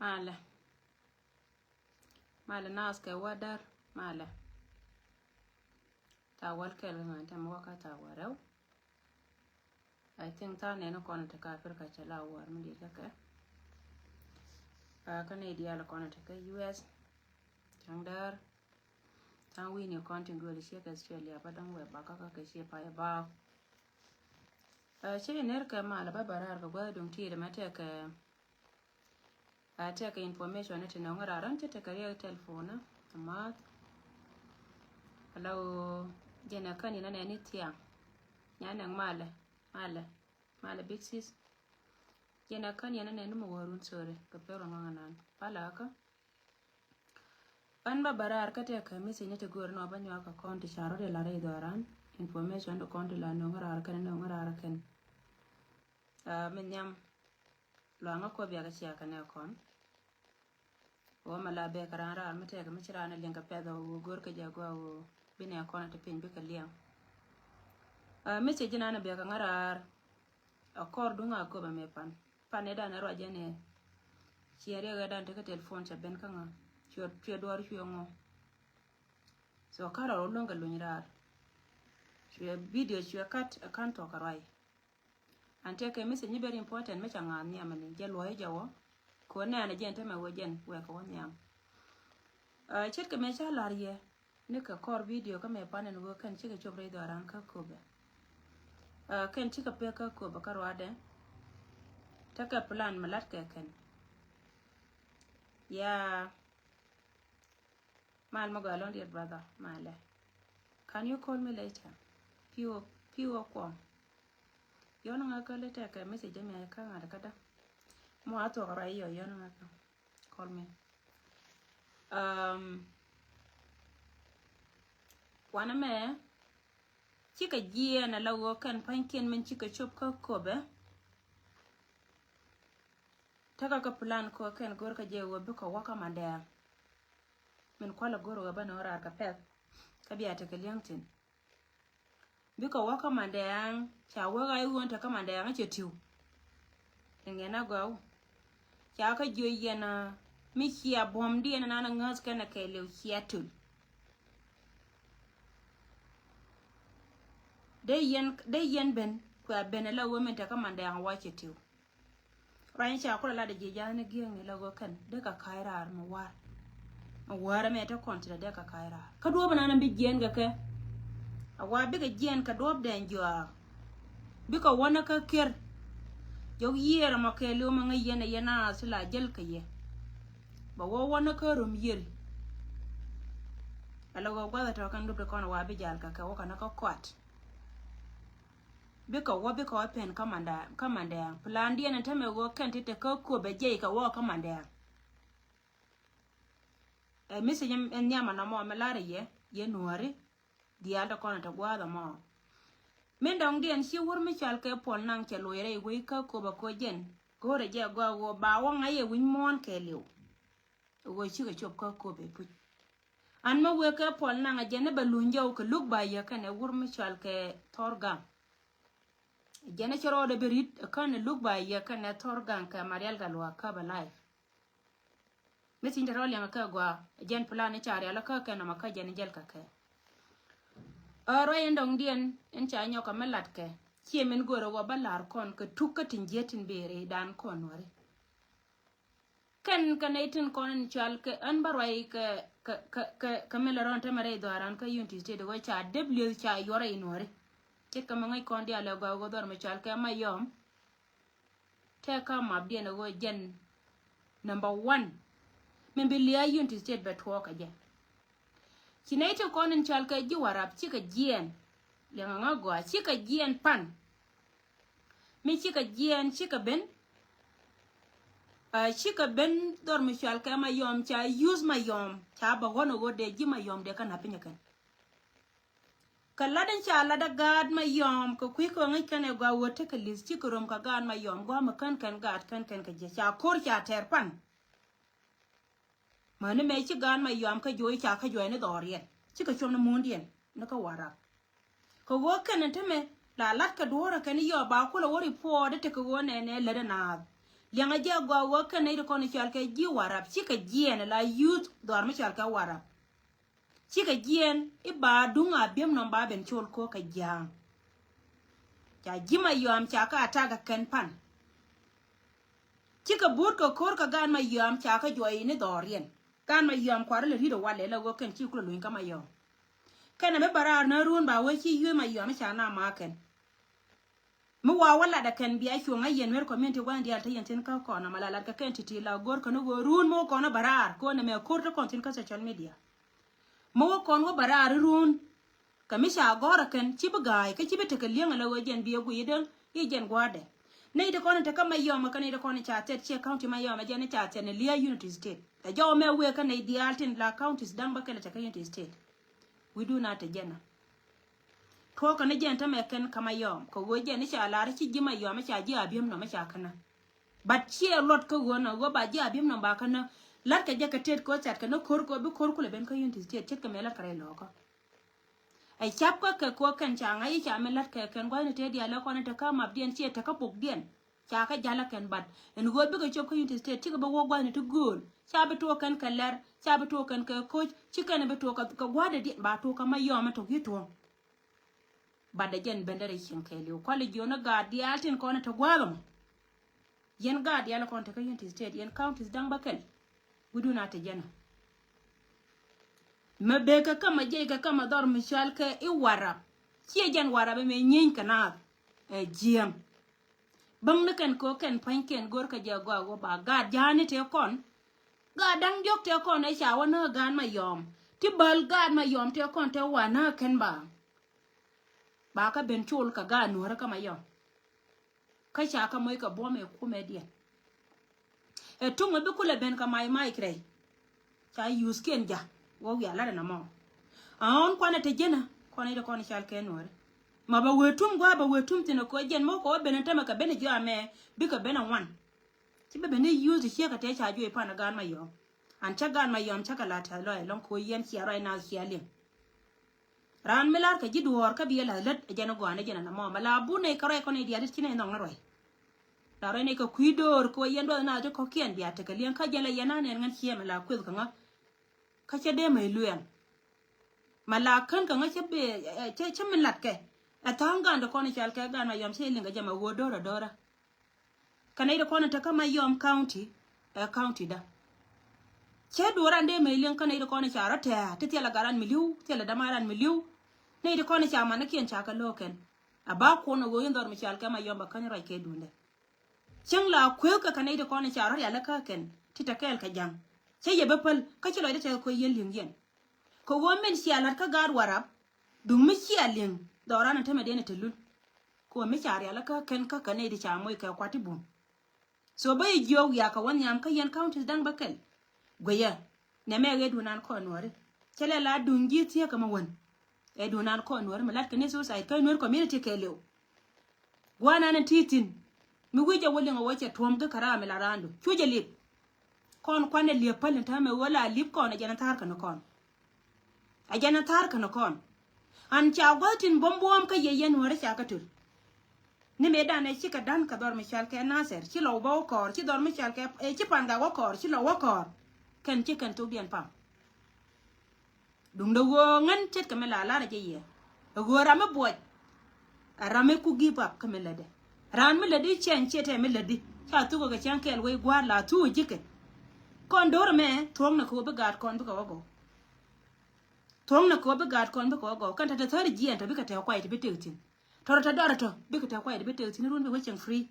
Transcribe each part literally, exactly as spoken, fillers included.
Malɛ. Malɛ naath kɛ wädär. Malɛ. Thaak wäl kɛl kɛ ŋa̱n tɛm wäkä thaak wäl rɛw. I think thaak nɛn kɔn tekɛ Africa cɛ la wäär mi diet kä kɛ. Kä nɛy diaal kɔn tekɛ U S. Thaŋ däär. Thaŋ wi̱i̱ni kɔn tin duel ciek Australia bä dɔ̱ŋ wɛ bakä kä kɛ ciek pay bä. Cɛ ner kɛ malɛ bä bä raar kɛ gua̱th duŋ ti̱i̱t mɛ tekɛ. A tekɛ information ni ti nɔŋ raar ran cɛ tekɛ riɛk telephone ni a math. Ala ɣöö jɛn a kän yɛn a nɛn ni thiaŋ. Nya nɛŋ malɛ, malɛ, malɛ big sis. Jɛn a kän yɛn a nɛn ni mɛ wä run, sorry, kɛ pɛr ɔŋɔŋ anan. Palä kä. Ɣän bä bä raar kä tekɛ message ni ti go̱o̱r nɔ bä nyuak kɛ kɔn ti ca rɔ di la rɛy dhɔran. Information ti kɔn ti la nöŋ raar kɛn, nöŋ raar kɛn. Aa, mi nhiam luaŋä kɔ biak cia kɛ nɛ kɔn. Wä ma la bek ran raar mi tekɛ mi ci ran liŋ kɛ pɛth ɔ wä go̱o̱r kɛ jɛ gɔaa wä bi nɛ kɔn ti piny bikɛ liɛŋ. Aa, message nan bek kɛ ŋa raar. A kɔr duŋ a köp a mɛ pan. Pan ɛ dan ɛ ruac ɛn ɛ. Ciɛ riɛk ɛ dan tekɛ telephone cɛ ben kä ŋa. Cuɛ, cuɛ duɔr cuɛ ŋɔ. So karɔ rɔ luŋ kɛ luny raar. Cuɛ video cuɛ kat ɛ kan tɔk a ruac. An tekɛ message ni very important mi ca ŋa̱a̱n nhiamani jɛ luɔ̱c jɛ wä. Kɛ wä nɛɛn ɛ jɛn tämɛ wä jɛn wɛɛkɛ wä nhiam. Aa, ce̱tkɛ mɛ ca la̱r yɛ. Ni kɛ kɔr video kä mɛ pan ɛn ɣöö kɛn cikɛ cop rɛy dhɔran kä köpɛ. Aa, kɛn cikɛ pek kä köpɛ kä ruadɛ. Tekɛ plan mi lat kɛ kɛn. Yaa. Mal mi gɔaa lɔŋ dear brother, malɛ. Can you call me later? Pi̱wä, pi̱wä kuɔm. Yɔn ŋa kä lɛ tekɛ message mi kä ŋa̱t kä da. Mɔ a thuɔk ruac yɔ yɔn ŋa kä. Call me. Um, wanɛ mɛ cikɛ jiɛɛn ala ɣöö kɛn pa̱nykiɛn min cikɛ cop kä köpɛ. Tekɛ kä plan kɔ kɛn go̱r kä jɛ ɣöö bikɛ wä kä mandɛɛŋ. Min kualɛ go̱r ɣöö bä ni ɣöö raar kɛ pɛth kä bia tekɛ li̱eŋ tin. Bikɛ wä kä mandɛɛŋ ca wä ɣa̱c ɣöö tekɛ mandɛɛŋ cɛ tiw. Ɛŋɛ na gɔw. Ca kä jiö yɛn mi cia buɔ̱mdiɛn nan ŋäth kɛnɛ kɛɛliw cia tul. Dee yɛn, dee yɛn ben kuɛ ben ala ɣöö min tekɛ mandɛɛŋ wä cɛ tiw. Ruany ca kulɛ lat ji̱ ja̱a̱n ni gi̱eŋni la ɣöö kɛn dee ka ka̱c raar mi wa̱a̱r. Mi wa̱a̱r ɛmɛ te kɔn ti dee ka ka̱c raar. Kä duɔ̱ɔ̱p ɛnan bi jiɛɛn kɛ kɛ. A wa bikɛ jiɛɛn kɛ duɔ̱ɔ̱p dɛɛn jɔaak. Bikɛ wänä kä kier. Jɔk yiëër ɛmɔ kɛɛliw mi ŋäc yɛn ɛ yɛn a ti la jäl kɛ yɛ. Bɛ wä wänä kä rum yiëri. Ɛ la ɣöö gua̱th ɛ tɔ̱ kɛn duɔ̱p ti kɔn a wa bi jal kɛ kɛ wä kɛn kä kɔat. Bikɛ wä, bikɛ wä pen kä mandɛ, kä mandɛ. Plandiɛn ɛn tämɛ ɣöö kɛn ti te kä köpɛ jiɛc kɛ wä kä mandɛ. Ɛ message ɛn nhiam ɛn nɔmɔ mɛ lar yɛ, yɛ nuɔ̱ɔ̱ri. Diaal te kɔn te gua̱a̱th ɛmɔ. Min dɔ̱ŋdiɛn ci wur mi cɔal kɛ Puɔl Naŋ cɛ loc rɛy wec kä köpɛ koc jɛn. Go̱o̱rɛ jɛ gɔaa ɣöö ba wä ŋa̱c yɛ wi̱ny muɔ̱ɔ̱n kɛɛliw. Ɣöö cikɛ cop kä köpɛ puc. An mi wëë kɛ Puɔl Naŋ a jɛn ni bɛ luny jɔw kɛ luk ba yɛ kɛnɛ wur mi cɔal kɛ Thɔr Gaŋ. Jɛn ni ci rɔɔdɛ bi rit kɛnɛ luk ba yɛ kɛnɛ Thɔr Gaŋ kɛ Marial Gatluak kä bɛ live. Mi thi̱n te rɔ liɛŋ kɛ gɔaa jɛn plan ni ca rial kä kɛ nɔmɔ kä jɛn jɛl kɛ kɛ. Ɛ ruac in dɔŋdiɛn in ca nyɔk kɛ mi lat kɛ ciɛ min go̱o̱rɛ wä bä la̱r kɔn kɛ tuk kä tin jiet tin bëë rɛy dan kɔn nuɔri. Kɛn kɛ nɛy tin kɔn in cual kɛ ɣän bä ruac kɛ, kɛ, kɛ, kɛ, kɛ mi lɛ rɔn tämɛ rɛy dhɔaran kä Unity State wä ca dep lieth ca yuɔrɛ in wä ri. Ce̱tkɛ mi ŋäc kɔn diaal ɛ gɔaa wä dhɔr mi cual kɛ Mayɔm. Tɛk kä mapdiɛn ɛ ɣöö jɛn number one. Min bi lia̱a̱ Unity State bɛ tuɔɔk kɛ jɛ. Ci nɛy tin kɔn in cual kɛ ji̱ Warap cikɛ jiɛɛn. Liɛŋɛ ŋä gɔaa cikɛ jiɛɛn pan. Mi cikɛ jiɛɛn cikɛ ben. Aa, cikɛ ben dhɔr mi cual kɛ Mayɔm ca use Mayɔm ca bɛ ɣɔn ɛ ɣöö dee ji̱ Mayɔm dee kä na̱p piny ɛ kɛn. Kɛ lat in ca lat ɛ gaat Mayɔm kɛ kui̱ kɛ ŋäc kɛn ɛ gɔaa ɣöö tekɛ li̱th cikɛ rom kɛ gaat Mayɔm gɔaa mi kän kɛn gaat kän kɛn kɛ jɛ ca ko̱r ca tɛɛr pan. Mäni mëë ci gaat Mayɔm kä juɔc ca kä juɔc ni dhɔriɛn. Cikɛ cuɔm ni muundiɛn ni kä Warap. Kɛ ɣöö kɛn ni tämɛ la lat kɛ duɔ̱ɔ̱rä kɛn yɔɔ ba kulɛ wä report tekɛ ɣöö nɛnɛ lätdɛ naath. Liɛŋɛ jɛ a gɔaa wä kɛn nɛy ti kɔn i̱ cɔal kɛ ji̱ Warap, cikɛ jiɛɛn ala youth dhɔr mi cɔal kɛ Warap. Cikɛ jiɛɛn i̱ ba duŋ a bi̱em nɔm ba ben col ko̱ kɛ ja̱a̱ŋ. Ca ji̱ Mayɔm ca kä attack kɛn pan. Cikɛ buut kɛ ko̱r kɛ gaan Mayɔm ca kä juɔy ni dhɔriɛn. Gaan Mayɔm kuarä lɛ ri̱t ɛ walɛ la ɣöö kɛn ci kulɛ luny kä Mayɔm. Kɛn ɛ mi bä raar ni run ba wee ci yuëë Mayɔm i̱ ca na ma kɛn. Mi wa wä lat ɛ kɛn bia cuɔ̱ŋ a yɛn Nuer community gua̱n diaal te yɛn thi̱n kä kɔn ama la lat kɛ kɛn ti̱ti̱ la go̱r kɛn i̱ ɣöö run mi wä kɔn i̱ bä raar kɛ ɣöö nɛmɛ ko̱r te kɔn thi̱n kä social media. Mi wä kɔn wä bä raar i̱ run kɛ mi ca gɔ̱r ɛ kɛn ci bi ga̱a̱c kä ci bi tekɛ li̱eŋ ala ɣöö jɛn bi ɛ guiy i̱ däŋ i̱ jɛn gua̱a̱dɛ. Nɛy ti kɔn i̱ te kä Mayɔm ɛ kä nɛy ti kɔn i̱ ca thɛt ciɛ county Mayɔm ɛ jɛn i̱ ca thɛt ni lia̱a̱ unity state. Ɛ jɔw mɛ wëë kä nɛy diaal tin la counties da̱ŋ bä kɛl ɛ te kä unity state. Wi̱du na te jɛn ɛ. Tuɔɔkä ni jɛn tämɛ kɛn kä Mayɔm kɛ ɣöö jɛn i̱ ca lar i̱ ci ji̱ Mayɔm i̱ ca ji̱ a bi̱em nɔm i̱ ca känä. But ciɛ luɔt kä ɣöö nɔ ɣöö ba ji̱ a bi̱em nɔm ba känä. La̱t kɛ jɛ kɛ tet kɛ ɣöö cat kɛ ni ko̱r kɛ ɣöö bi ko̱r kulɛ ben kä unity state ce̱tkɛ mëë la̱t kɛ rɛy lɔɔkä. Ɛ cap kä kɛ kɛ ɣöö kɛn ca ŋa̱c i̱ ca mi la̱t kɛ kɛn gua̱thni tëë diaal ɛ kɔn i̱ te kä mapdiɛn ciɛ te kä bokdiɛn. Ca kä ja̱l ɛ kɛn bat ɛn ɣöö bikɛ cop kä unity state cikɛ bi wä gua̱thni ti gööl ca bi tuɔɔk kɛn kɛ lɛr ca bi tuɔɔk kɛn kɛ ko̱c ci kɛn bi tuɔɔk kɛ gua̱a̱dɛ diɛn ba tuɔɔk kä Mayɔm ɛ tɔk yi tuɔ̱ɔ̱ŋ. Bat ɛ jɛn bendɛ rɛy cieŋ kɛɛliw kualɛ jiɔn ɛ gaat diaal tin kɔn ɛ te gua̱a̱th ɛmɔ. Yɛn gaat diaal kɔn te kä unity state yɛn counties da̱ŋ bä kɛl. Wi̱du na te jɛn ɛ. Mɛ bekɛ kä mɛ jiɛc kɛ kä mɛ dhɔr mi cɔal kɛ i̱ Warap. Ciɛ jɛn Warap ɛmɛ nyieeny kɛ naath ɛ jiɛm. Bäŋ ni kɛn kɛ ɣöö kɛn pua̱nykiɛn go̱rkɛ jɛ gɔaa ɣöö ba gaat ja̱a̱ni tëë kɔn. Gaat da̱ŋ diɔ̱k tëë kɔn ɛ ca wä näk gaat Mayɔm ti bäl gaat Mayɔm tëë kɔn tëë wa näk kɛn ba. Ba kä ben col kɛ gaat nuäärä kä Mayɔm. Kä ca kä moc kɛ buɔ̱m ɛ kumɛdiɛn. Ɛ tuŋ ɛ bi kulɛ ben kɛ mac mac kɛ rɛy. Ca yuuthkiɛn ja̱ wä wiaa lat ɛn ɛmɔ. A ɣɔ̱n kuanɛ te ji̱nä kɔn i̱ ti kɔn i̱ cal kɛ nuɔ̱ɔ̱ri. Ma bɛ wee tum gua̱a̱ bɛ wee tum thi̱n ɛ koc jiɛn mɔ kɛ wä ben ɛ tämɛ kɛ ben ɛ jiɔ amɛ bikɛ ben ɛ ŋuan. Ci bɛ ben i̱ yuuth i̱ ciek ɛ tëë ca juɔc pan ɛ gaan Mayɔm. An cä gaan Mayɔm cä kɛ la̱t tɛth lɔc ɛlɔ̱ŋ koc yɛn cia ruac naath cia liŋ. Raan mi lar kɛ ji̱ duɔ̱ɔ̱r kä biɛ la̱th lät ɛ jɛn ɛ gɔaa ni jɛn ɛn ɛmɔ mɛ la bun nɛy kärɔɛ kɔn i̱ diaal ti ci nɛy nhɔk ni ruac. La ruac nɛy kɛ kui̱ do̱r kɛ wee yɛn duɔth naath ti kɔ̱kiɛn bia tekɛ liɛŋ kä jɛn la yɛn a nɛn ŋän ciɛ mɛ la kueth kɛ ŋä. Kä cä dee mɛ i̱ luɛɛl. Mɛ la kän kɛ ŋä cä bee cä cä min latkɛ. Ɛ tha̱a̱ŋ ga̱a̱n ti kɔn i̱ cal kɛ ga̱a̱n Mayɔm cä i̱ liŋ kɛ jɛ mɛ ɣöö do̱r ɛ do̱r ɛ. Kä nɛy ti kɔn in te kä Mayɔm County ɛ county dä. Cä duɔ̱ɔ̱r an dee mɛ liŋ kä nɛy ti kɔn in ca rɔ tɛ̱̈ɛ̱̈ ti thilɛ gat ran mi li̱w thilɛ däma ran mi li̱w. Nɛy ti kɔn in ca manikiɛn ca kɛ lo̱o̱k kɛn. A ba kuɔn ɛ ɣöö in dhɔr mi cal kɛ Mayɔm bɛ käny ruac kɛ duundɛ. Cäŋ la kueekä kɛ nɛy ti kɔn in ca rɔ rial kä kɛn ti te kɛɛl kɛ ja̱ŋ. Cä yɛ bä päl kä ci lɔcdä tɛth kuec yɛn li̱ŋ yɛn. Kɛ ɣöö min cia la̱t kä gaat Warap. Duŋ mi cia liŋ dhɔran in tämɛ den in te lul. Kɛ ɣöö mi ca rial kä kɛn kä kɛ nɛy ti ca moc kɛ kuat ti bum. So bä yɛ jiök wiaa kɛ wä nhiam kä yɛn counties da̱ŋ bä kɛl. Guiyɛ nɛmɛ ɣɛ duun an kɔn nuɔ̱ɔ̱ri. Cɛ lɛ la duŋ ji̱ thiee kɛ mi wän. Ɛ duun an kɔn nuɔ̱ɔ̱ri mi lat kɛ ni suicide kä nuɔ̱ɔ̱ri community kɛɛliw. Gua̱a̱r nan in ti thi̱n mi wi̱c jɛ wä liŋ a wä cɛ tuɔ̱m gi kɛ raam mi la raandu cu jɛ lip. Kɔn kuanɛ liep päl in täämɛ ɣöö la liep kɔn ɛ jɛn in tha̱a̱r kɛn kɔn. Ɛ jɛn in tha̱a̱r kɛn kɔn. An ca gua̱th tin buɔ̱m buɔ̱ɔ̱m kä yɛ yɛn nuɔ̱ɔ̱rä ca kä töl. Ni mëëdan ɛ cikɛ da̱n kɛ dhɔr mi cal kɛ Nathɛr ci lɔw bä wä kɔɔr ci dhɔr mi cal kɛ ɛ ci pan gak wä kɔɔr ci lɔw wä kɔɔr. Kɛn ci kɛn thokdiɛn pam. Duundɛ ɣöö ŋän ce̱tkɛ mi la lar ɛ jɛ yɛ. Ɛ ɣöö ram mi buɔc. Ɛ ram mi ku give up kä mi lätdɛ. Raan mi lätdi cɛny ciɛ tɛm mi lätdi ca thuk ɛ kɛ cäŋ kɛɛl wec gua̱a̱r la thuk ɛ ji̱kɛ. Kɔn do̱r ɛmɛ thuɔ̱ŋnɛ kɛ ɣöö bi gaat kɔn bikɛ wä gɔw. Thuɔ̱ŋnɛ kɛ ɣöö bi gaat kɔn bikɛ wä gɔw kɛn te te thäri jiɛɛn te bikɛ te kuay te bi tek thi̱n. Tɔrɔ te dɔrɛ tɔ bikɛ te kuay te bi tek thi̱n run bi wä cieŋ free.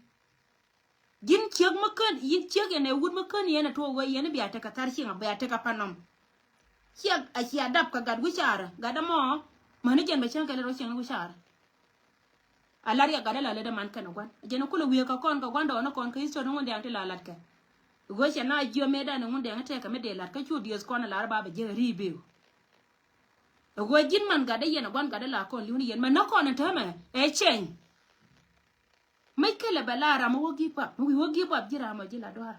Ji̱n ciek mi kän, yi̱n ciek yɛn ɛ wut mi kän yɛn ɛ tuɔɔk wee yɛn i̱ bia tekɛ thar cieŋ a bia tekɛ pan nɔm. Ciek a cia dap kɛ gat wi̱caarä gat ɛmɔ. Mäni jɛn bɛ cäŋ kɛn rɔ cieŋ ni wi̱caarä. A lar yɛ gat ɛ la lät ɛ man kɛn ɛ gua̱n ɛ jɛn ɛ kulɛ wiee kɛ kɔn kɛ gua̱n dɔɔni kɔn kɛ history ni Ŋundɛɛŋ ti la lat kɛ. Ɛ ɣöö cɛ na jiɔ mëëdan ɛ Ŋundɛɛŋ ɛ tɛkɛ mi dee lat kä cu dieth kɔn ɛ lar ba bɛ jiɛ ri biu. Ɛ ɣöö ji̱n man gat ɛ yɛn ɛ gua̱n gat ɛ la kɔn li̱wni yɛn mɛ nä kɔn ɛ täämɛ ɛ cɛny. Mec kɛlɛ bɛ la ram mi wä give up mi wi̱i̱ wä give up ji̱ ram ɔ ji̱ la dua̱r.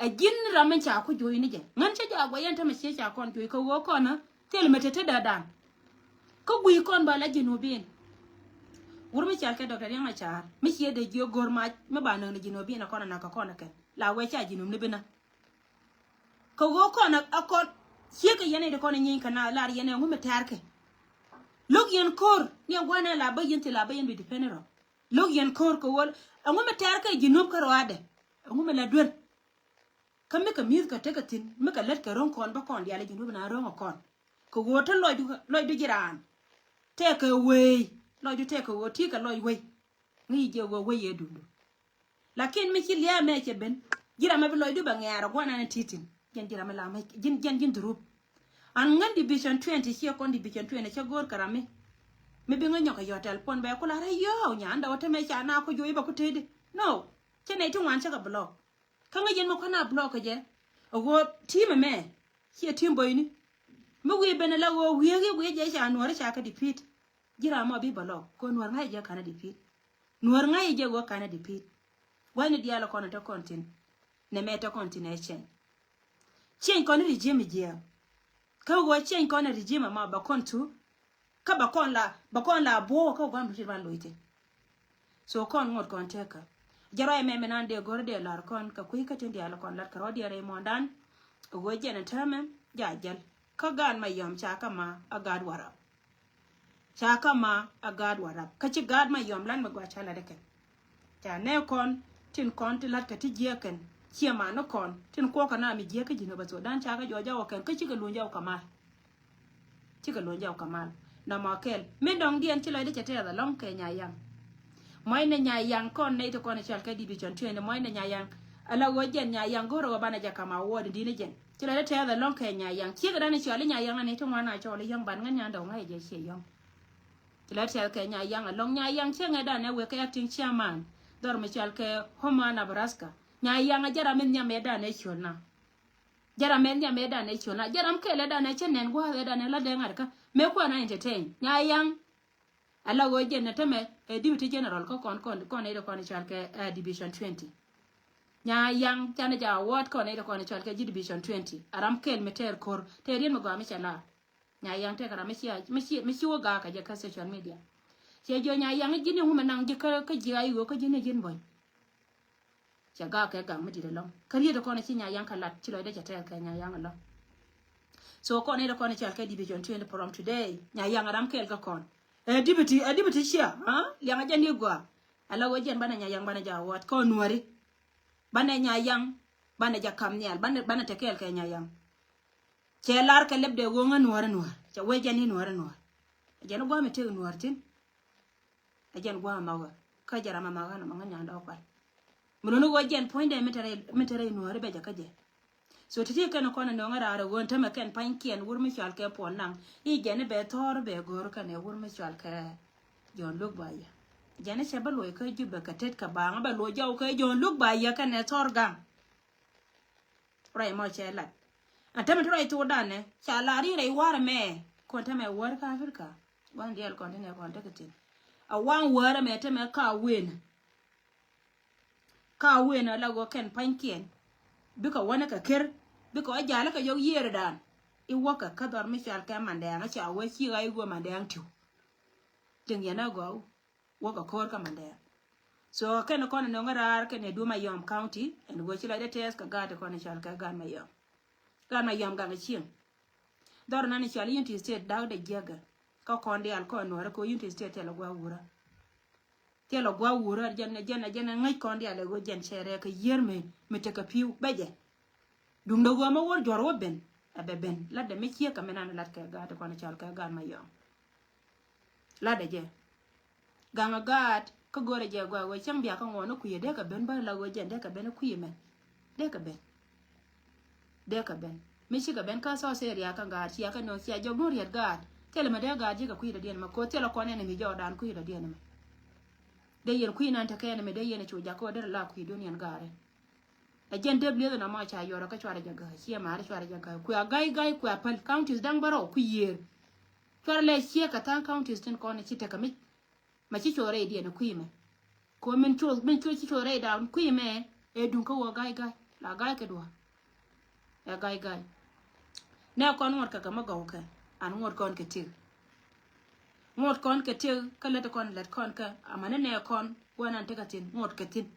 Ɛ ji̱n ram mi ca ku juɔ̱cni jɛ ŋän cä jɔak guɔ yɛn tämɛ ciɛ ca kɔn juɔ̱c kɛ ɣöö kɔn thil mi te te däädan. Kä gui̱i̱ kɔn ba la ji̱n wä ben. Wur mi cal kɛ Doctor Riek Machar mi ciɛ dee jiök go̱r mac mi ba näk ni ji̱ nööb bi̱n a kɔn a nak kɛ kɔn a kɛn la wee ca ji̱ nööb ni bi näk. Kɛ ɣöö kɔn a kɔn ciek kɛ yɛn a idɛ kɔn a nyieeny kɛ na lar yɛn a ŋu mi tɛ̈r kɛ. Lo̱k yɛn ko̱r ni a gua̱n a la bä yɛn thil la bä yɛn bi depend rɔ. Lo̱k yɛn ko̱r kɛ ɣöö a ŋu mi tɛ̈r kɛ ji̱ nööb kä rɔadɛ. A ŋu mi la duer. Kä mi kɛ mi̱th kɛ tekɛ thi̱n mi kɛ lät kɛ ro̱ŋ kɔn bä kɔn diaal ji̱ nööb na ro̱ŋ a kɔn. Kɛ ɣöö te lɔcdu lɔcdu ji̱ raan. Tɛkɛ wei lɔcdu tɛkɛ ɣöö ti kɛ lɔc wei. Ŋi̱i̱c jɛ ɣöö wei yɛ duŋdu. Lakin mi ci lia̱a̱ mɛ cɛ ben ji̱ ram mɛ bi lɔcdu bɛ ŋɛ̈ɛ̈r a gua̱n an ti̱ti̱n. Jɛn ji̱ ram mɛ la mɛ ji̱n jɛn ji̱n dhurup. An ŋän division twenty ciɛ kɔn division twenty cɛ go̱o̱r kɛ ram mi. Mi bi ŋä nyɔk kɛ yɔ̱t tɛl puɔn bɛ kula rɛy yɔ̱ɔ̱k nyan dɔw te mɛ ca na ku juɔc bɛ ku tëëdi. No. Cɛ nɛy ti ŋuan cä kɛ block. Kä ŋäc yɛn mi kuan a block kɛ jɛ. A ɣöö team ɛmɛ ciɛ team bɔyni. Mi wi̱i̱ ben ala ɣöö wi̱i̱ wi̱i̱ jɛ ca nuɔ̱ɔ̱ri ca kɛ defeat. Ji̱ ram mɔ bi block kɛ nuɔ̱ɔ̱r ŋa̱c jɛ kanɛ defeat. Nuɔ̱ɔ̱r ŋa̱c jɛ ɣöö kanɛ defeat. Gua̱cni diaal kɔn te kɔn tin. Nɛ mɛ te kɔn tin ɛ change. Change kɔn regime jiɛ. Kä ɣöö change kɔn regime ɛmɔ bɛ kɔn tu. Kä bɛ kɔn la bɛ kɔn la buɔ̱k kä gua̱n bi tit ban loc thi̱n. So kɔn ŋot kɔn tekä. Jɛ ruac mɛ mi nan dee go̱r dee lar kɔn kɛ kui̱ kä tin diaal kɔn lat kɛ rɔ̱diɛn rɛy muɔ̱ɔ̱ndan. Ɣöö jɛn ɛ täämɛ ja jäl kä gaat Mayom ca kä ma a gaat Warap. Ca kä ma a gaat Warap kä ci gaat Mayom lan mi gɔaa ca lat ɛ kɛn. Ca nɛ kɔn tin kɔn ti lat kɛ ti jiɛ kɛn ciɛ ma ni kɔn tin kuɔk kɛ na mi jiɛ kä ji̱n ɛ bä thok dan ca kä jɔɔc a wä kɛn kä cikɛ luny a wä kɛ mal. Cikɛ luny jɔw kɛ mal. Nɔmɔ kɛl mi dɔŋdiɛn ci lɔcdä cɛ tɛth alɔŋ kɛ Nyayaŋ. Muɔcnɛ Nyayaŋ kɔn nɛy ti kɔn i̱ cɔal kɛ division twenty muɔcnɛ Nyayaŋ. Ala ɣöö jɛn Nyayaŋ go̱rɛ ɣöö banɛ jɛ kam award di̱n i̱ jɛn ci lɔcdä tɛth alɔŋ kɛ Nyayaŋ. Ciek dan i̱ cɔal i̱ Nyayaŋ ani ti ŋuan a cɔl i̱ yäŋ ban ŋän nyan dɔw ŋa̱c jɛ ciɛ yɔ̱ŋ. Ci lɔcdä tɛth kɛ Nyayaŋ alɔŋ. Nyayaŋ ciek ŋɛ dan ɛ wek kɛ acting chairman dhɔr mi cɔal kɛ Omaha, Nebraska. Nyayaŋ a jɛ ram in nhiam ɛ dan ɛ ciöl na. Jɛ ram mɛ nhiam ɛ dan ɛ ciöl na jɛ ram kɛl ɛ dan ɛ cɛ nɛn gua̱a̱th ɛ dan ɛ la dee ŋa̱t kä mɛ kuɛn a entertain. Nyayaŋ. Ala ɣöö jɛn ɛ tämɛ ɛ deputy general kä kɔn kɔn kɔn ɛ dee kɔn ɛ cɔal kɛ ɛ division twenty. Nyayaŋ canɛ jɛ award kɔn ɛ dee kɔn ɛ cɔal kɛ ji̱ division twenty. A ram kɛl mi tɛɛr ko̱r tɛɛr yɛn mi gɔaa mi cɛ laar. Nyayaŋ tɛk ram mi ci mi ci mi ci wä gaak kɛ jɛ kä social media. Cɛ jiɔ Nyayaŋ ji̱n i̱ wumɛ naŋ ji̱ kä ji̱ a i̱ ɣöö kä ji̱n i̱ ji̱n buɔ̱ny. Cɛ gaak kɛ gaak mi di̱t ɛlɔ̱ŋ kä riet kɔn ci Nyayaŋ kɛ lat ci lɔcdä cɛ tɛɛth kɛ Nyayaŋ ɛlɔ̱ŋ. So kɔn i̱ kɔn i̱ cɔal kɛ division twenty from today Nyayaŋ ɛ ram kɛɛl kä kɔn. Ɛ deputy ɛ deputy cia liaŋ ɛ jɛn i̱ gɔaa. Ala ɣöö jɛn banɛ Nyayaŋ banɛ jɛ award kɔn nuɔ̱ri. Banɛ Nyayaŋ banɛ jɛ kam nhial banɛ banɛ te kɛɛl kɛ Nyayaŋ. Cɛ lar kɛ lɛpdɛ ɣöö ŋä nuɔ̱ɔ̱r ɛ nuɔ̱ɔ̱r cɛ wee jɛn i̱ nuɔ̱ɔ̱r ɛ nuɔ̱ɔ̱r. Ɛ jɛn i̱ gua̱a̱m i̱ tëk nuɔ̱ɔ̱r thi̱n. Ɛ jɛn gua̱a̱m ɛ makä kä jɛ ram ɛ makä nɔmɔ ŋä nyan dɔɔk pal. Mi luni ɣöö jɛn puɔ̱nydɛ mi te rɛy mi te rɛy nuɔ̱ɔ̱ri bɛ jɛ kä jɛ. So ti̱ti̱ kɛn kɔn ɛ nöŋä raar ɛ ɣöö tämɛ kɛn pa̱nykiɛn wur mi cɔal kɛ Puɔl Naŋ i̱ jɛn i̱ bɛ thɔɔr bɛ go̱o̱r kɛn ɛ wur mi cɔal kɛ Jɔ̱ɔ̱n Luk Ba Yɛ. Jɛn i̱ cɛ bä luɔc kä Jubɛ kɛ tet kɛ baaŋä bɛ luɔc jɔw kɛ Jɔ̱ɔ̱n Luk Ba Yɛ kɛn ɛ thɔɔr gaŋ. Ruac mɔ cɛ lat. An tämɛ ti ruac thok danɛ ca lar i̱ rɛy war ɛmɛ kɔn tämɛ wär kä Africa. Wan diɛl kɔn ti nɛ kɔn tekɛ tin a waŋ wär ɛmɛ tämɛ ka wen. Ka wen a la wä kɛn pa̱nykiɛn bikɛ wänä kɛ ker bikɛ wä jalä kɛ yɔk yiëër dan. I̱ wäkɛ kä dhɔr mi cɔal kɛ Mandɛɛŋ a ca wä ci ɣa̱c wä Mandɛɛŋ tiw. Liŋ yɛn a gɔw. Wäkɛ ko̱o̱r kä Mandɛɛŋ. So kɛn kɔn nöŋä raar kɛn ɛ duɔ̱m a yɔm county ɛn wä ci lɔcdä tɛɛth kɛ gaat kɔn cɔal kɛ gaat ma yɔm. Gaat ma yɔm gaŋ cieŋ. Dhɔr nan cɔal Unity State dak dɛ jiäkɛ kä kɔn diaal kɔn nuɔrä kɛ Unity State thilɛ gua̱a̱ wurä. Thilɛ gua̱a̱ wurä jɛn jɛn jɛn ŋäc kɔn diaal ɛ wä jɛn cɛ rɛɛ kɛ yier mi mi tekɛ pi̱w bɛ jɛ. Duŋdɛ ɣöö mi wä juɔ̱r wä ben ɛ bɛ ben latdɛ mi ciekɛ mi nan lat kɛ gaat kɔn cɔal kɛ gaat ma yɔm. Latdɛ jɛ. Gaŋ a gaat kä go̱rɛ jɛ gɔaa ɣöö cäŋ bia kä ŋuɔ̱n ni kui̱ dee kɛ ben bä la ɣöö jɛn dee kɛ ben kui̱ mɛ. Dee kɛ ben. Dee kɛ ben mi cikɛ ben kä thɔɔth area kä gaat cia kɛ nööŋ cia jɔk duɔ̱n riet gaat. Thilɛ mɛ dee gaat ji̱ kɛ kui̱ dɔ̱diɛn mɛ ko̱ thilɛ kɔn ɛn mi jɔɔdan kui̱ dɔ̱diɛn mɛ. Dee yɛn kui̱ nan tekɛ ɛn mɛ dee yɛn cu jakä wä derɛ la kui̱ duɔ̱n yɛn gaat ɛn. Ɛ jɛn dee bi lieth nɔmɔ ca yuɔrɔ kä cuarɛ jɛ gäi ciɛ maari cuarɛ jɛ gäi kuɛ a gai gai kuɛ a päl counties da̱ŋ bärɔw kui̱ yiëër. Cuarɛ lɛ ciɛ kɛ tha̱a̱ŋ counties tin kɔn ci tekɛ mic. Ma ci cuɔrɛ idiɛn kui̱ mɛ. Ko min cuɔ min cuɔ ci cuɔrɛ idaw kui̱ mɛ. Ɛ duŋ kä wä gai gai la gai kɛ duɔ̱ɔ̱r. Ɛ gai gai. Nɛ kɔn ŋuɔt kɛ kɛ mä gɔw kɛ an ŋuɔt kɔn kɛ tik. Ŋot kɔn kɛ tiek kä lät kɔn lät kɔn kä amäni nɛ kɔn wä nan tekɛ thi̱n ŋot kɛ thi̱n.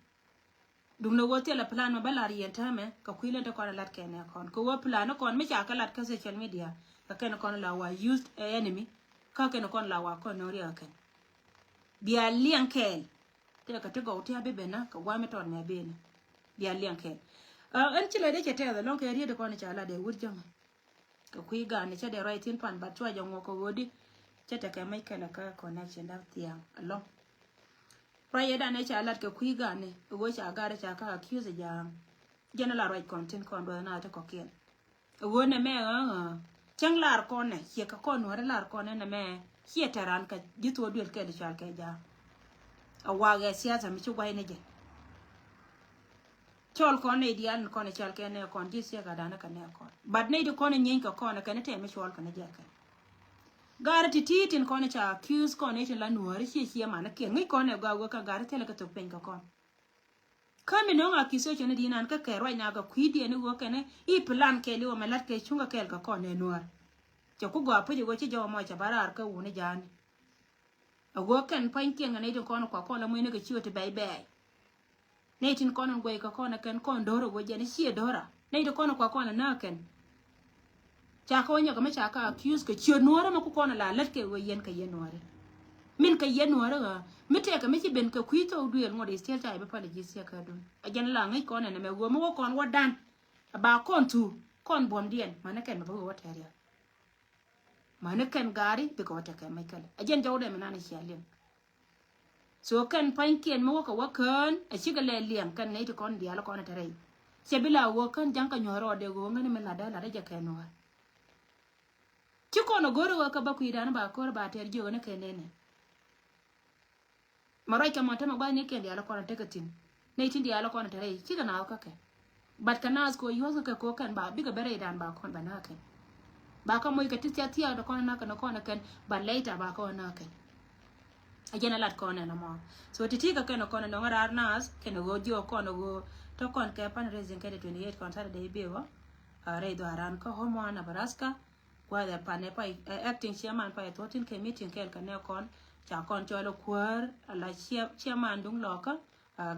Duŋdɛ wä thilɛ plan mɛ bä lar yɛn täämɛ kɛ kui̱ lät kɔn lät kɛ nɛ kɔn kɛ wä plan kɔn mi ca kä lat kä social media. Kɛ kɛn kɔn la wa used enemy kä kɛn kɔn la wa kɔn nööriɛ kɛ kɛn. Bia liɛŋ kɛɛl. Tëëkɛ ti gɔw ti a bi ben na kɛ guam mi tɔt mɛ ben. Bia liɛŋ kɛɛl. Ɛn ci lɛ dee cɛ tɛth ɛlɔŋ kɛ riet kɔn ca la dee wut jäŋ. Kɛ kui̱ gan ni cɛ dee ruac thin pan bat cua jɛ ŋuɔk kɛ ɣöödi. Cɛ tekɛ mec kɛlɛ kä connection dap thiaŋ ɛlɔŋ. Ruac yɛ dan ni ca lat kɛ kui̱ gan ni ɣöö ca gar ca ka accuse ja̱a̱ŋ. Jɛn la ruac kɔn thin kɔn duɔth na ti kɔkiɛn. Ɛ ɣöö nɛmɛ ɣäŋä cäŋ lar kɔnɛ ciɛ kɛ kɔn nuɔ̱ri lar kɔnɛ nɛmɛ ciɛ tɛran kɛ ji̱ thuɔɔk duël kɛɛl i̱ cɔal kɛ ja̱a̱ŋ. A wakɛ siasa mi ci guay ni jɛ. Cɔl kɔn nɛy diaal ni kɔn i̱ cɔal kɛ nɛ kɔn ji̱ siasa danɛ kɛ nɛ kɔn. But nɛy di kɔn i̱ nyieeny kɛ kɔn kɛn i̱ tɛm i̱ cɔl kɛn i̱ jɛ kɛn. Gaari ti ti tin kɔn i̱ ca accuse kɔn i̱ tin la nuɔ̱ri ciɛ ciɛ man i̱ kiɛn ŋi̱c kɔn i̱ gɔaa wek kɛ gaari thilɛ kɛ thok piny kɛ kɔn. Kä mi nöŋ accusation ni di̱i̱n an kä kɛ ruac na kɛ kui̱diɛn i̱ wä kɛn i̱ plan kɛɛl i̱ wä mɛ la̱t kɛ cuŋ kɛ kɛɛl kɛ kɔn ɛ nuäär. Cɛ ku gɔaa puc i̱ wä ci jɔw mɔ cɛ bä raar kä wuni ja̱a̱ni. A wä kɛn pua̱nykiɛn kɛ nɛy tin kɔn kua kɔn la muecni kɛ ciö ti bɛy bɛɛy. Nɛy tin kɔn in guɛy kɛ kɔn ɛ kɛn kɔn do̱r a wä jɛn i̱ ciɛ do̱ra nɛy tin kɔn kua kɔn la nääk kɛn. Ca kɛ wä nyɔk mi ca kɛ accuse kɛ ciöt nuɔ̱ɔ̱rä mi ku kɔn la lät kɛ wee yɛn kɛ yɛn nuɔ̱ɔ̱rä. Min kɛ yɛn nuɔ̱ɔ̱rä ɣä mi tɛkɛ mi ci ben kɛ kui̱ thok duëël ŋuɔ̱t i̱ still ca yɛ bi pal i̱ ji̱ thiek kɛ dun. A jɛn la ŋäc kɔn ɛn ɛmɛ ɣöö mi wä kɔn wä dan. A ba kɔn thu kɔn buɔ̱mdiɛn mani kɛn mi bi wä wä tɛriɛk. Mani kɛn gaari bikɛ wä tɛkɛ mec kɛlɛ a jɛn jɔw dɛ mi nan i̱ cia liŋ. So kɛn pa̱nykiɛn mi wäkɛ wä kään a cikɛ lɛ liɛŋ kɛn nɛy ti kɔn diaal kɔn a te rɛy. Cɛ bi la wä kään ja̱ŋ kɛ nyuɔ̱th rɔɔdɛ ɣöö ŋäni mi latdä latdä jɛ kɛ nuɔ̱ɔ̱r. Ci kɔn a go̱r wä kä bä kui̱dan ba ko̱r ba tɛr jiök ni kɛ nɛnɛ. Ma ruac kɛ mɔn tämɛ gua̱thnikiɛn diaal kɔn a tekɛ thi̱n. Nɛy tin diaal kɔn a te rɛy cikɛ naath kä kɛ. But kɛ naath kɛ ɣöö yuɔ̱thkɛ kɛ ko̱ kɛn ba bikɛ ben rɛydan ba kɔn ba na̱a̱k kɛn. Ba kä moc kɛ ti thiath thiath dɔ kɔn na̱a̱k kɛn kɔn kɛn ba later ba kɔn na̱a̱k kɛn. A jɛn a lat kɔn ɛn ɛmɔ. So ti ti kɛ kɛn kɔn nɔŋ raar naath kɛn ɣöö jiɔ kɔn ɣöö tɔ kɔn kɛ fundraising kɛ di twenty eight kɔn Saturday bi ɣöö. A rɛy dhɔaran kä Omaha, Nebraska. Gua̱a̱th ɛ pan ɛ pa ɛ acting chairman pa ɛ thuɔ̱tin kɛ meeting kɛɛl kɛ nɛ kɔn ca kɔn cɔl ɛ kuäär a la chair- chairman duŋ lɔkä.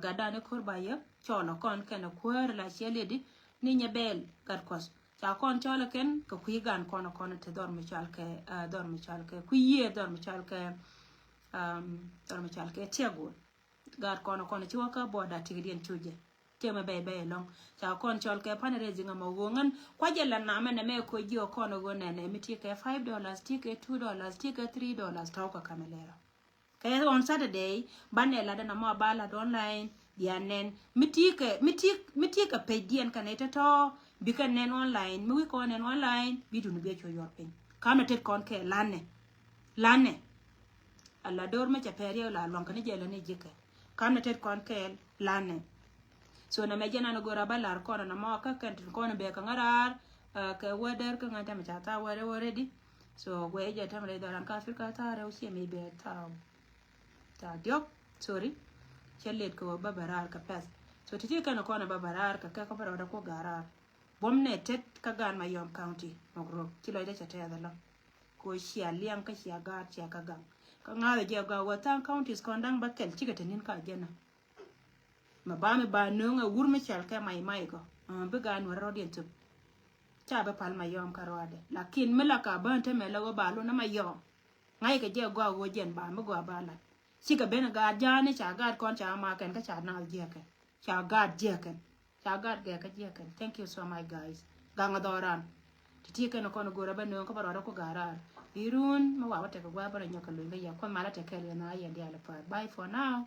Gatdan i̱ ko̱r ba yɛ cɔl ɛ kɔn kɛn ɛ kuäär la ciɛ ledi ni nyɛ bɛɛl gat kuɔth. Ca kɔn cɔl ɛ kɛn kɛ kui̱ gan kɔn ɛ kɔn ɛ te dhɔr mi cɔal kɛ dhɔr mi cɔal kɛ kui̱ yiëë dhɔr mi cɔal kɛ dhɔr mi cɔal kɛ tiɛk wol. Gat kɔn ɛ kɔn ɛ ci wä kä buɔda ti̱kdiɛn cu jɛ. Tiɛmɛ bɛy bɛy ɛlɔ̱ŋ ca kɔn cɔl kɛ fundraising ɛmɔ ɣöö ŋän kuacɛ la namɛ nɛmɛ koc jiɔ kɔn ɣöö nɛnɛ mi ti kɛ five dollars, ti kɛ two dollars, ti kɛ three dollars tɔ̱w kɛ kamɛ lɛrɔ. Kɛ on Saturday banɛ lat ɛn amɔ ba lat online bia nɛn mi ti kɛ mi ti mi ti kɛ page diɛn kɛ nɛ tɔtɔ bikɛ nɛn online mi wi̱i̱ kɔn nɛn online bi duni biɛ cuɔ yuɔr piny kamɛ tet kɔn kɛ lanɛ. Lanɛ. A la do̱r mi cɛ pɛr yɛ la luaŋ kɛ ni jɛ lɛ ni ji̱kɛ. Kamɛ tet kɔn kɛɛl lanɛ. So nɛ mɛ jɛ nan go̱r a bä lar kɔn na mɔ kä kɛn tin kɔn bɛ kä ŋa̱ raar kɛ wä dɛr kä ŋa̱ tɛmɛ ca tha̱a̱ wä rɛw already. So guɛ jɛ tɛmɛ rɛy dhɔran kä Africa tha̱a̱ rɛw ciɛ mi bɛ tha̱a̱ tha̱a̱ diɔk. Sorry. Cɛ let kɛ wä bä bɛ raar kɛ pɛth. So ti̱ti̱ kɛn kɔn bä bɛ raar kɛ kɛ kɔ bä rɛw dɛ kuɔ ga̱a̱ raar. Buɔ̱m nɛ tet kä gaan Mayom County mɔk rok ci lɔcdä cɛ tɛth ɛlɔ. Ko cia liaŋ kä cia gaat cia kä gaŋ kä ŋa̱th jɛ gɔaa wä tha̱a̱ŋ counties kɔn da̱ŋ bä kɛl cikɛ te ni̱n ka jɛn ɔ. Ma ba mi ba nööŋ ɛ wur mi cɛl kɛ may may gɔ bi gaat nuɔrɛ rɔ̱diɛn thöp. Ca bi pal Mayom kä ruaadɛ lakin mi la ka bään te mɛ la wä ba lun ɛ Mayom. Ŋa̱ckɛ jɛ gɔaa wä jɛn ba mi gɔaa ba lat. Cikɛ ben gaat ja̱a̱ni ca gaat kɔn ca ma kɛn kä ca naath jiɛkɛn ca gaat jiɛkɛn. Ca gat gɛ kä jiɛ kɛn. Thank you so much guys. Gaŋ a dhɔran. Ti ti kɛn kɔn go̱r a bä nööŋ kä bä rɔɔdä ku ga̱raar. Irun mi wa wä tekɛ gua̱a̱ bä rɔ nyɔk kɛ luny kä yɛ kuɔth mal a tekɛl yɛ na yɛ diaal a pa̱a̱t. Bye for now.